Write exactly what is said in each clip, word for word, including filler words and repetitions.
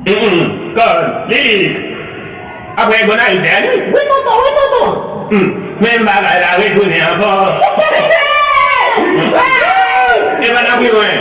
Kòd, Lilik. Apre Gonayiv dèyè li. Wi tonton, wi tonton. Hmm. Menm bagay la retounen ankò. E pa nan pi lwen.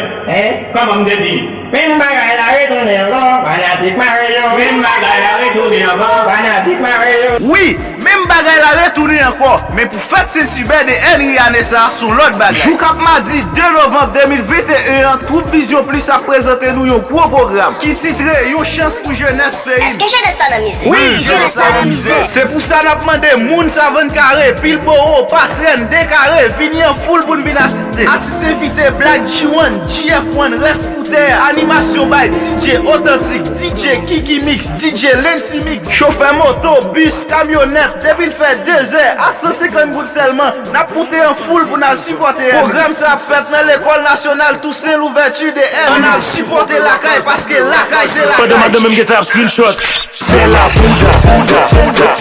Kòman m te di? Menm bagay la retounen ankò. Fanatik mare yo. Menm bagay la retounen ankò. Fanatik mare yo. Wi, menm bagay la retounen ankò. Men pou fèt Sentibè de Henry ane sa, se yon lòt bagay. Jou k ap madi de novanm de mil venteyen an, twoup Vizyon Plis ap prezante nou yon gwo pwogram ki titre Yon chans pou jenès peyi m. Èske jenès la nan mizè? Wi, jenès la nan mizè. Se pou sa n ap mande moun Savann Kare, Pilbowo, Pasrèn, Dekare, vini an foul pou n vin asiste. Atis envite Black G one, G F one, Rès pou Tè, animasyon bay D J Otantik, D J Kiki Mix, D J Lency Mix, chofè moto, bis, kamyonèt, depi l fè de zè a san senkant goud sèlman, n ap moute an foul pou n al sipòte Henry. Pwogram sa ap fèt nan Lekòl Nasyonal Toussaint Louverture de Henry. Ann al sipòte lakay, paske lakay se lakay. Pandan madanm m gentan ap screenshot. Fè la bouda, bouda, bouda.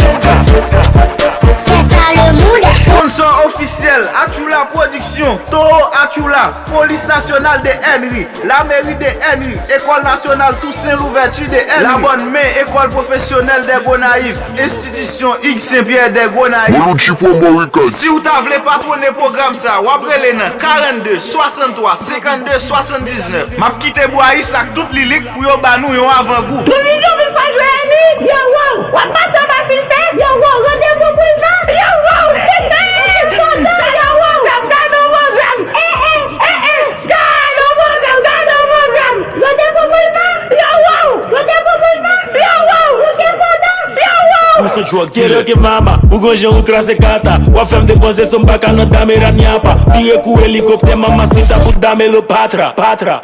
Sponsor ofisyèl, Atchoula Production, Toro Atchoula, Polis Nasyonal de Henry, Lameri de Henry, Ekòl Nasyonal Toussaint Louverture de Henry, Labòn Men, Ekòl Pwofesyonèl de Gonayiv, Enstitisyon Hugues Saint Pierre de Gonayiv. Bolucci Promo Records. Si w ta vle patwone pwogram sa, w ap rele nan karannde, swasanntwa, senkannde, swasanndiznèf. M ap kite Bwayis ak tout Lilik pou yo ba nou yon avangou. Doubi doubi pa jwe Emi, yo wow. W ap pase anba filtè, yo wow. Randevou pou l nan, yo wow. Yo wow. Gade yon pwogram, gade yon pwogram. Eh, eh, eh, eh. Gade yon pwogram, gade yon pwogram. Randevou pou l nan, yo wow. Randevou pou l nan, yo wow. Ou se fada, yo wow. Ou se drug dealer ke mama, ou gon jan ou trase kata. W ap fè m depanse san m pa ka nan dame ranyapa. Vire kou elikoptè, mamacita pou dame lo patra, patra.